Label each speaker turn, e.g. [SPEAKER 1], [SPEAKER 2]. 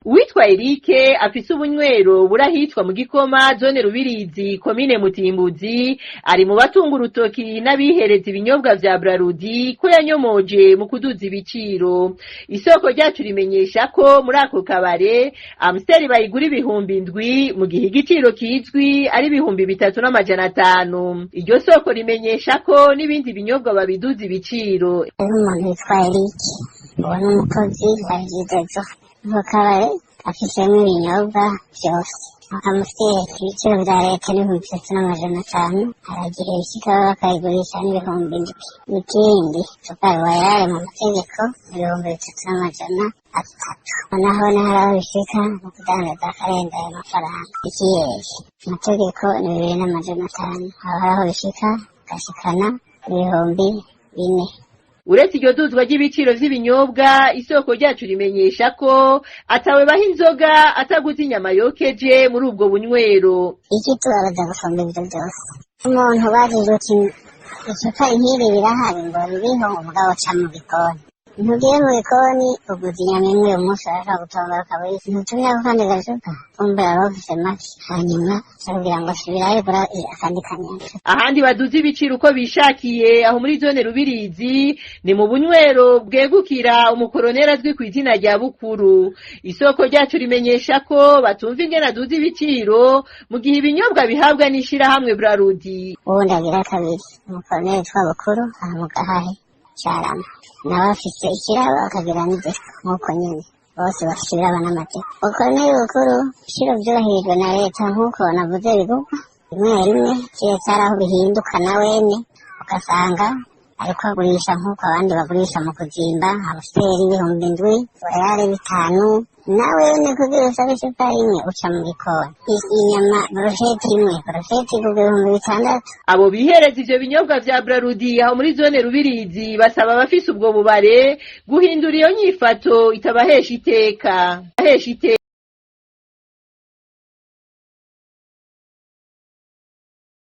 [SPEAKER 1] Uwitwa Erike afise ubunywero buri ahitwa mu Gikoma, zone Rubirizi, komine Mutimbuzi, ari mu batunga urutoki n'abihereza ibinyobwa vya Brarudi ko yanyomoje mu kuduza ibiciro. Isoko ryacu rimenyesha ko muri ako kabare Amstel bayigura 7000, mu gihe igiciro kizwi ari 3500. Iryo soko rimenyesha ko n'ibindi binyobwa babiduza ibiciro.
[SPEAKER 2] Hariho umuntu witwa Eric, uwo ni umukozi wa Regideso. Ako kabare afisemo ibinyobwa vyose. Amstel ibiciro vya leta ni 3500, haragira ibishika bakayigurisha n'7000. Ikindi cupa Royal mu mategeko 3300, naho hari aho bishika mu kudandaza akarenza ayo mafaranga. Ikiyeri amategeko ni 2500, aho hari aho bishika gashikana 4000.
[SPEAKER 1] Uretse iryo duzwa ry'ibiciro vy'ibinyobwa, isoko ryacu rimenyesha ko atawe baha inzoga ataguze inyama yokeje muri ubwo bunywero.
[SPEAKER 2] Iki tubabaza gusumba ivyo vyose, umuntu ubajije uti icupa nk'iri rirahari, ngo ririho, umugabo uca mu gikoni. Ntugiye mu gikoni uguze inyama imwe, uyu munsi urashobora gutombora ukabura, ntutumyako akandi gacupa, kumbe wari ufise make, hanyuma akubwira ngo subirayo gura akandi kanyama.
[SPEAKER 1] Ahandi baduza ibiciro uko bishakiye aho muri zone Rubirizi ni mu bunywero bwegukira umukoroneri azwi ku izina rya Bukuru. Isoko ryacu rimenyesha ko batumva ingene aduza ibiciro mu gihe ibinyobwa bihabwa n'ishirahamwe Brarudi.
[SPEAKER 2] Uwundi agira kabiri, umukoroneri witwa Bukuru aha mu Gahahe Carama, nawe afise ikirabo akagira n'ideko nk'uko nyene bose bafise ibirabo n'amadeko. Umukoroneri Bukuru, ibiciro vyubahirijwe na leta nk'uko navuze bigurwa rimwe rimwe, kiretse hari aho bihinduka na wene ugasanga ariko agurisha nk'uko abandi bagurisha mu kuzimba, Amstel 7000, Royal 5000. Na wene kugira usabe icupa rimwe uca mu gikoni. Inyama brochette imwe, brochette igurwa 6000.
[SPEAKER 1] Abo bihereza ivyo binyobwa vya Brarudi aho muri zone Rubirizi basaba abafise ubwo bubare guhindura iyo nyifato itabahesha iteka.